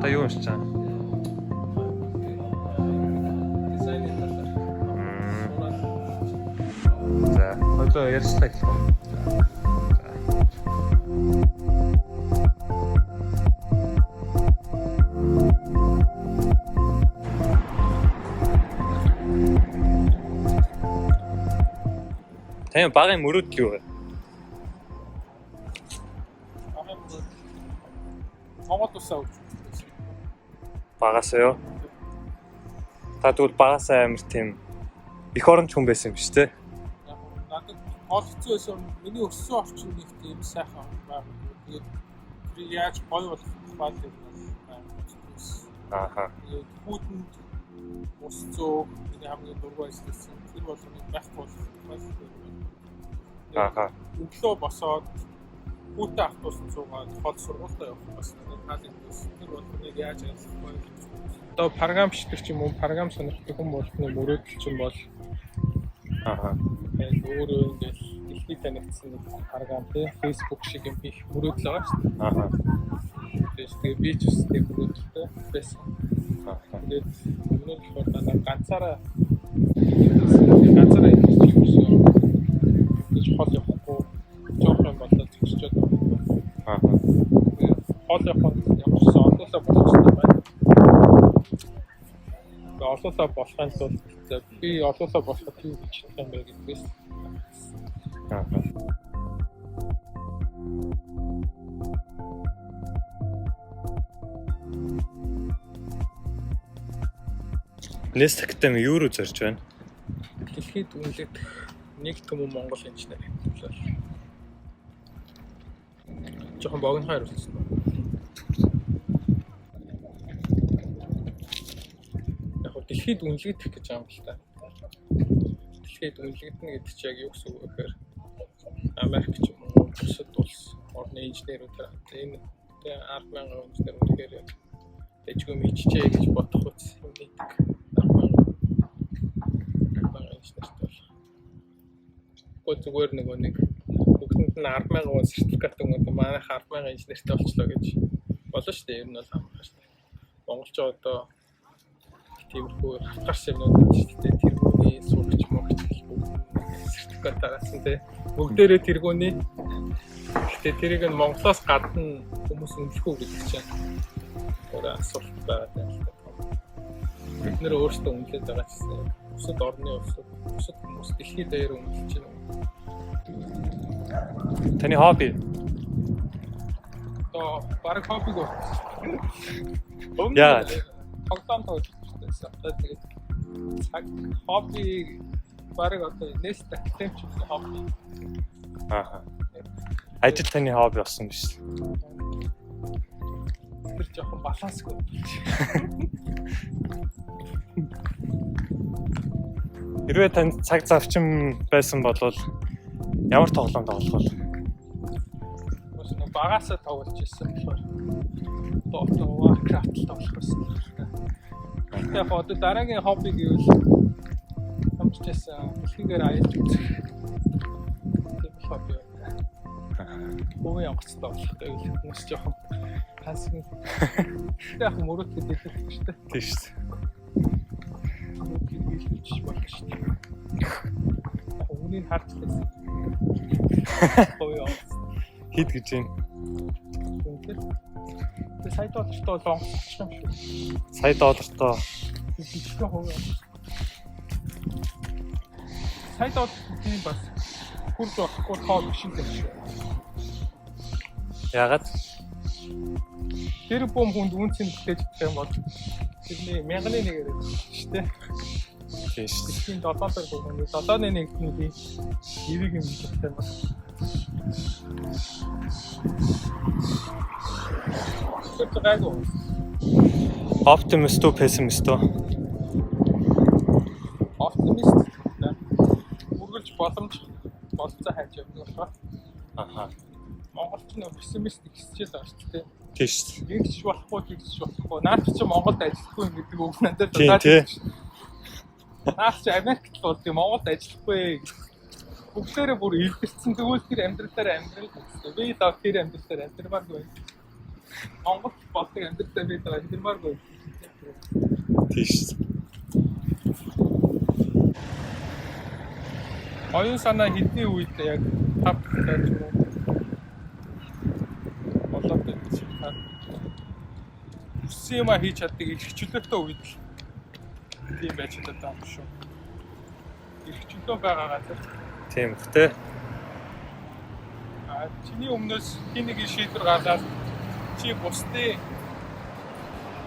Та юу уншиж байгаа? Дизайны талаар сураад. За, хоёулаа ярьцлаа эхлэх үү? За. Таны багын мөрөөдөл юу вэ? Багын мөрөөдөл Монгол улсаа хөгжүүлэх. Багасаа юу? Та тэгвэл багасаа амар тийм эх оронч хүн байсан юм биш үү? Яг нь надад гол хэцүү байсан, миний өссөн орчин нэг тийм сайхан байгаагүй. Тэгээд тэрийг яаж гоё болгох тухай л юм бол байсан. Тэгээд хүүтэнд ус зөөх миний хамгийн дургүй ажил байсан. Тэр болгоныг байхгүй болгох тухай л юм байна. Өглөө босоод хүүтэй автобусанд суугаад хол сургуультаа явах бас надад таалагдсан. Тэр болгоныг яаж ажиллах вэ гэж. Одоо програм бичдэг ч юм уу, програм сонирхдаг хүн болгоны мөрөөдөл чинь бол өөрөө ингээл дэлхийд танигдсан нэг програм тий, Facebook шиг юм их мөрөөдөл байгаа шүү дээ. Тэгээ би ч бас тийм мөрөөдөлтэй байсан. Тэгээд өмнө нь болохоор дандаа ганцаараа ганцаараа ингэж юм гэж хол явахгүй жоох юм болоод зогсчод байгаа. Тэгээд хол явах нь ямар ч сан олоолаа болох хэрэгтэй байна. Тэгээд олоолаа болохын тулд за би олоолаа болоход юу хийж чадах юм бэ гэдгээс. Nest Academy юу руу зорж байна? Дэлхийд үнэлэгдэх нэг түмэн монгол инженер хэвлэл. Жохон богино хариулсан. Яг хөө дэлхийд үнэлэгдэх гэж байгаа юм л та. Дэлхийд үнэлэгдэнэ гэдэг чинь яг юу гэсэн үг вэ гэхээр Америк ч юм уу бусад улс орны инженерүүд энэ тэ 10,000 инженер үнэхээр яг дэжгүй мэдчихэ гэж бодох үс юм нийтг 10,000 инженерт бол. Гэхдээ зүгээр нөгөө нэг бүгдэнд нь 10,000 сертификат өгөөд манайх 10,000 инженертэй болчлоо гэж болно шүү дээ. Ер нь бол амархан шүү дээ. Монголчууд одоо тиймэрхүү хавтарс юмнууд гэдэг шүү дээ. Тэргүүний сурагч мөгч бүгд сертификат тараасан тий. Бүгдээрээ тэргүүний. Гэхдээ тэрийг нь Монголоос гадна хүмүүс үнэлэх үү гэдэг чинь өөр асуулт байгаа юм л та. Бид нэр өөрсдөө үнэлээд байгаа ч гэсэн бусад орны улсууд, бусад хүмүүс дэлхийд даяар үнэлж байна. Таны хобби? Одоо бараг хоббиг болсон. Өмнө Яагаад? Тоглоом тоглож байсан. Одоо тэгээд цаг хобби бараг одоо Nest Academy ч гэсэн хобби. Ажил таны хобби болсон биш. Тэр жоохон балансгүй. Хэрвээ танд цаг завчин байсан бол ямар тоглоом тоглох вэ? Бас нэг багасаа тоглож ирсэн болохоор Dota, Warcraft л тоглох байсан л та. Гэтэ яг одоо дараагийн хобби гэвэл хамжчихсан дэлхийгээр аялж үзэх. Тийм л хобби байна. Хувийн онгоцтой болох гэвэл хүмүүс жоохон хансаг. Гэтэ яг мөрөөдөлд илэрх шүү дээ. Тийм шүү дээ. Мөрөөдөлд илэрч болох шүү дээ. Яг үнийг харж лээсэн. Хувийн онгоц. Хэд гэж юм? Тэгэхээр тэгээ сая доллартай бол онгоц авчих юм шүү. Сая доллартай. Жижигхэн хувийн онгоц. Сая доллар тийм бас хурж болохгүй тоо биш юм байна шүү. Яагаад? Тэр бом хүнд үнцэн бүтээж чадах юм бол тэрний мянганы нэгээр шүү дээ. Тийм шүү дээ. Дэлхийн 7 дор бомны 7-ны нэгний би эвэг юм гэж бодох юм бол. Тэр гайгүй. Оптимист уу, пессимист үү? Оптимист. Үргэлж боломж болцоо хайж явдаг болохоор. Монголч нөө пессимист ихсчээл байгаа шүү дээ. Тийм шүү дээ. Тэгж болохгүй, тэгж болохгүй. Наад чи Монголд ажиллахгүй юм гэдэг үг надад Тийм, дутаад тий. ирж шүү дээ. Наад чи Америкт л бол тийм Монголд ажиллахгүй гэж. Бүгдээрээ бүр илэрсэн. Тэгвэл тэр амьдралаар амьдрал гэсэн. Би л тэр амьдралаар амьдрмааргүй. Монгол болдог амьдралаа би байгаа хэрмааргүй. Тийш. Оюун санаа хэдний үед яг тав дахь ч юм уу болоод байдаг шиг та. Хүссэн юмаа хийж чаддаг эрх чөлөөтэй үед л тийм байж чаддаг юм шүү. Эрх чөлөө байгаа газар. Тийм бах те. А чиний өмнөөс хин нэгэн шийдвэр гаргаад чи бусдын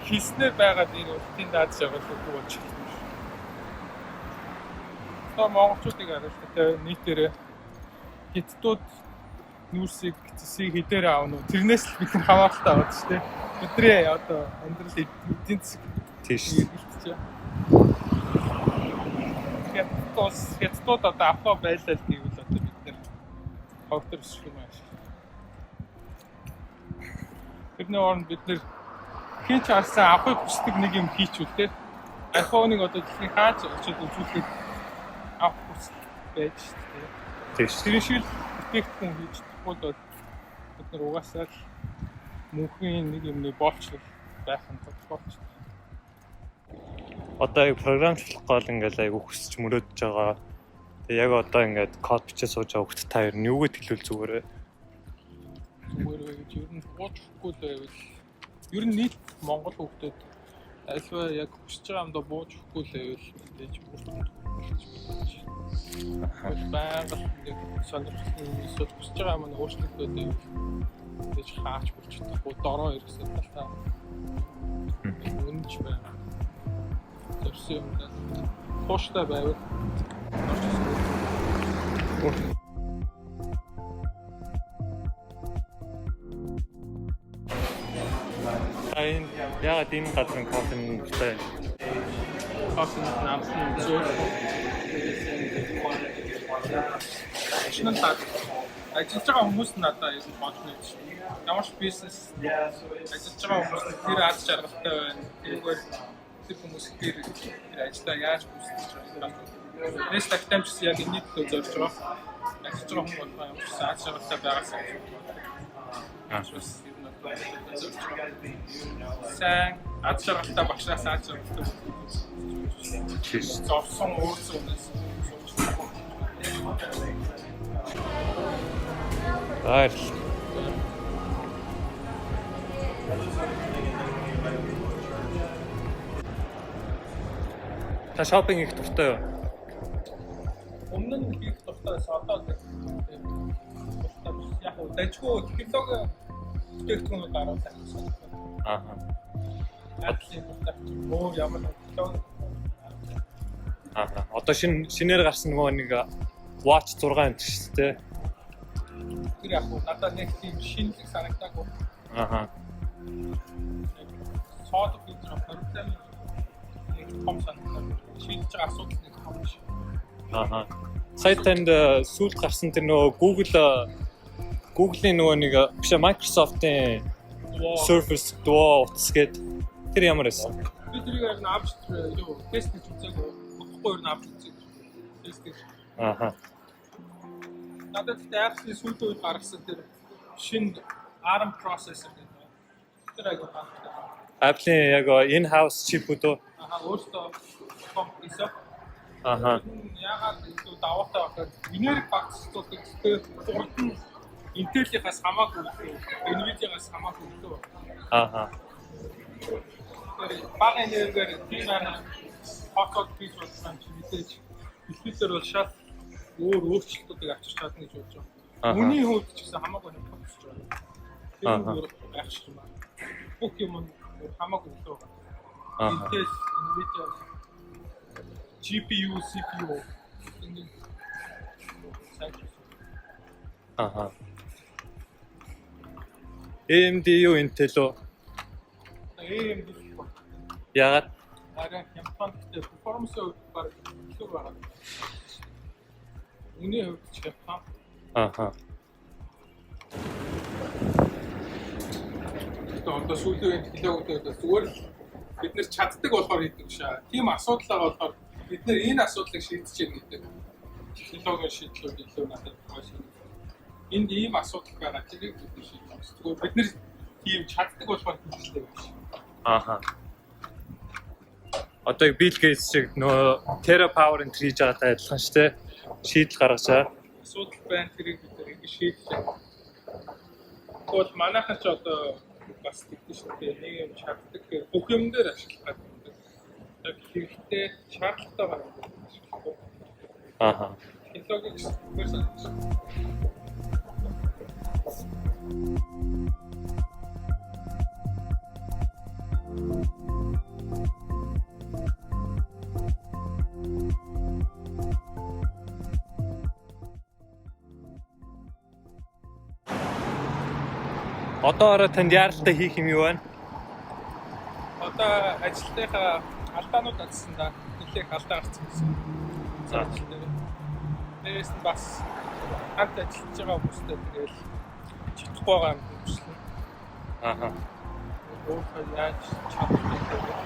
хийснээр байгаад энэ уртын даад шагнал үгүй болж чадна шүү. Одоо монголчуудыг хараад тэ нийтээрээ хятадууд нүүрсийг цэсийг хэдээр аавна уу? Тэрнээс л бид нар хамааралтай байгаа шүү дээ. Бидний одоо амьдрал эдийн засаг Тийш. эргэлтжээ. Хятадууд одоо авахаа байлаа л гэвэл одоо бид нар хогтор өсөх юм ааш. Тэрний оронд бид нэр хин ч харсан авахыг хүсдэг нэг юм хийчихвэл те. iPhone-ыг одоо дэлхийн хаач очиод үзүүлэхэд авах хүсэл байж шүү дээ. Тийш. Тэр шиг л бүтээгдэхүүн хийж чадахгүй бол бид нар угаасаа л мөнхийн нэг юмны боолчлол байх нь тодорхой болчихно. Одоо яг програмчлах гол ингээл айгу хүсч мөрөөдөж байгаа. Тэгээ яг одоо ингээд код бичээ сууж байгаа хөлт та ер нь юу гэж хэлвэл зүгээр вэ? Зүгээр вэ гэж ер нь бууж өгөхгүй л байвал ер нь нийт Монгол хүүхдүүд альва яг хүсэж байгаа юмдаа бууж өгөхгүй л байвал мэдээж бүрт гэж бодож байна. Байнга нэг сонирхолтой эсвэл хүсэж байгаа юм нь өөрчлөгдөд байвал мэдээж хаач бүрч чадахгүй дороо иргэсэн талтаа үнэнч байна. Зорьсон юмдаа тууштай байвал орч ирсэн. Та энэ яагаад энэ газрын кофе дуртай вэ? Кофе намсан зөөр. Шинэ таг ажиллаж байгаа хүмүүс нь надад ер нь бодно гэж. Ямар ч бизнес ажиллаж байгаа хүмүүс нь тэр аз жаргалтай байна. Тэрүүгээр тэр хүмүүс тэр тэр ажлаа яаж гүйцэтгэж байгаа юм. Нэс тагтаам ч яг энэний төлөө зорж байгаа. Ажиллаж байгаа хүн болгон ямар ч аз жаргалтай байгаасаа гэж боддог. Бас ер нь бол зорж байгаа. Сайн аз жаргалтай багшаас аз жаргалтай Тийш. зорсон өөрсөө өнөөс сурч байгаа. Баярлалаа. Та шопинг хийх дуртай юу? Өмнө нь хийх дуртай байсан. Одоо тийм дуртай биш. Яг уу дажгүй технологи бүтээгдэхүүнүүд оруулах гэсэн. Ааха. Apple-ийн дуртай ч юм уу ямар нэг технологи. Ааха. Одоо шинээр гарсан нөгөө нэг Watch 6 юм шүү дээ. Тэр яг уу надад нэг тийм шинэлэг санагдаагүй. Ааха. Содов гэж байгаа проблем нэг том санагдаагүй. Шийдэж байгаа асуудал нэг том биш. Ааха. Сая танд сүүлд гарсан тэр нөгөө Google-ийн нөгөө нэг биш Microsoft-ын Surface Duo утас гээд тэр ямар байсан? Би тэрийг харин авч юу тест гэж үзээгүй. Удахгүй ер нь авч үзээгүй. Тест гэж. Ааха. Надад гэхдээ Apple-ийн сүүлийн үед гаргасан тэр шинэ ARM processor гэдэг. Тэр айгүй таалагдсан. Apple-ийн яг in-house chip-үүд үү? Аха, өөртөө комп хийсэн. Ааха. Яагаад илүү даваатай байхад энерги багцлуулдаг. Тэгэхээр хурд нь Intel-ийнхаас хамаагүй илүү, Nvidia-гаас хамаагүй илүү. Ааха. Тэгэхээр бага энергиэр тийм амар хот хийж болох юм чи мэдээж дэлхийдээр бол шал өөр өөрчлөлтүүдийг авчирч чадна гэж бодож байгаа. Үнийн хувьд ч гэсэн хамаагүй хямдхан өсөж байгаа. Тэр нь өөр гайхшиг юм аа. Бүх юм нь хамаагүй илүү байгаа. Intel, Nvidia, GPU, CPU энэ сайн. Аха. AMD юу Intel үү? AMD. Яагаад? Арай хямдхан гэхдээ перформансын хувьд баг илүү байгаа. Үнийн хувьд ч хямдхан. Аха. Тэгэхээр одоо сүүлийн үеийн технологиуд зүгээр л бид нэр чаддаг болохоор хийдэг шээ. Тийм асуудал байгаа болохоор бид нэр энэ асуудлыг шийдэж яах гэдэг технологийн шийдлүүд илүү надад гоё санагдав. Энд ийм асуудал байгаа тэрийг бид нэр шийдэх. Зүгээр бид нэр Тийм чаддаг болохоор хийжлээ гэж. Ааха. Одоо яг Bill Gates шиг нөгөө Terra Power энэ хийж байгаатай адилхан шүү дээ. Шийдэл гаргаж байгаа. Асуудал байна, тэрийг бид нэр ингэ шийдлээ. Тэгвэл манайхан ч одоо бас тэгдэж шүү дээ. Нэг юм чаддаг гэхээр бүх юм дээр ашиглах гэдэг. Яг хэрэгтэй шаардлагатай байгаа юм ашиглахгүй. Ааха. Технологиг зүгээр санагдаж. Одоо орой танд яаралтай хийх юм юу байна? Одоо ажилтныхаа алдаанууд алдсан да. Нэлээх алдаа гарсан гэсэн. За. Ажил дээр. Дээрээс нь бас хамт ажиллаж байгаа хүмүүстэй тэгэл чадахгүй байгаа юм хүслэн. Ааха. Өөрийнхөө яаж чадах вэ гэдэг.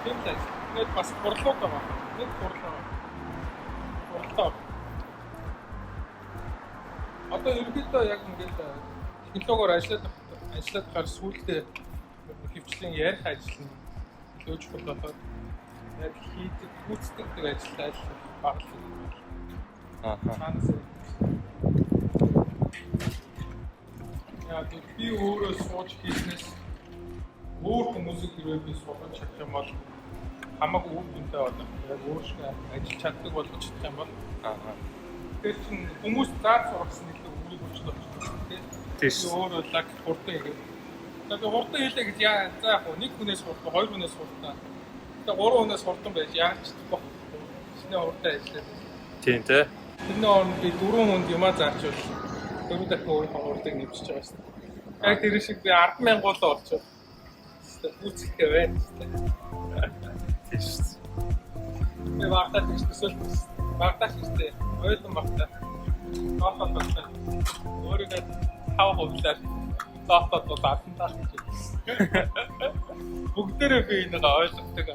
Тийм л ажил. Тэгээд бас хурлууд байгаа. Нэг хурл байгаа. Хуралдаа. Одоо ерөнхийдөө яг ингээд технологиор ажиллаад гар сүүлдээ хөвчлэн ярих ажил нь илүү чухал болоод яг хийдэг гүйцэтгэдэг ажил аль бага л юм байна. Ааха. Цаанаас яг би өөрөө сууж хийснээс өөр хүмүүсийг хэрвээ би суулгаж чадах юм бол хамаагүй үр дүнтэй болох. Яг өөрсдөө ажил чаддаг болгож чадах юм бол Ааха. тэр чинь хүмүүс заад сургасан илүү үүрэг хүчтэй болчихсон тийм. Тийш. Би өөрөө лаг хурдан хийгээд. За би хурдан хийлээ гэж яа за яг нэг хүнээс хурдан, хоёр хүнээс хурдан. Тэгээ гурван хүнээс хурдан байж яаж чадахгүй. Шинэ хурдан ажиллаад. Тийм те. Тэрний оронд би дөрвөн хүнд юмаа заачвал дөрөв дахин өөрийнхөө хурдыг нэмчихэж байгаа шүү дээ. Яг тэр шиг би 10,000 гол олчихвол гүйцэтгэх байна шүү дээ. Тийш. Би багтаа тэгж төсөөлт. Багтаа шүү дээ. Ойлон багтаа. Тоотод багтаа. Өөрийгөө 5 хувлаар тоотод бол алан таах гэж хэлсэн. Бүгдээрээ би энийг ойлгодог.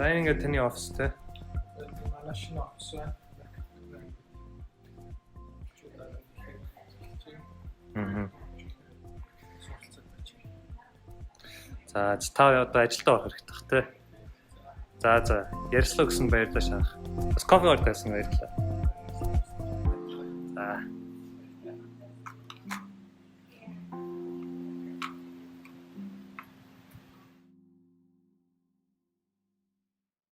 За энэ ингээд таны офис те. Манай шинэ офис байна. Аа. За та одоо ажилдаа орох хэрэгтэй бах те. За за ярьслаа гэсэн баярлалаа шаах. Бас кофе ордсон баярлалаа.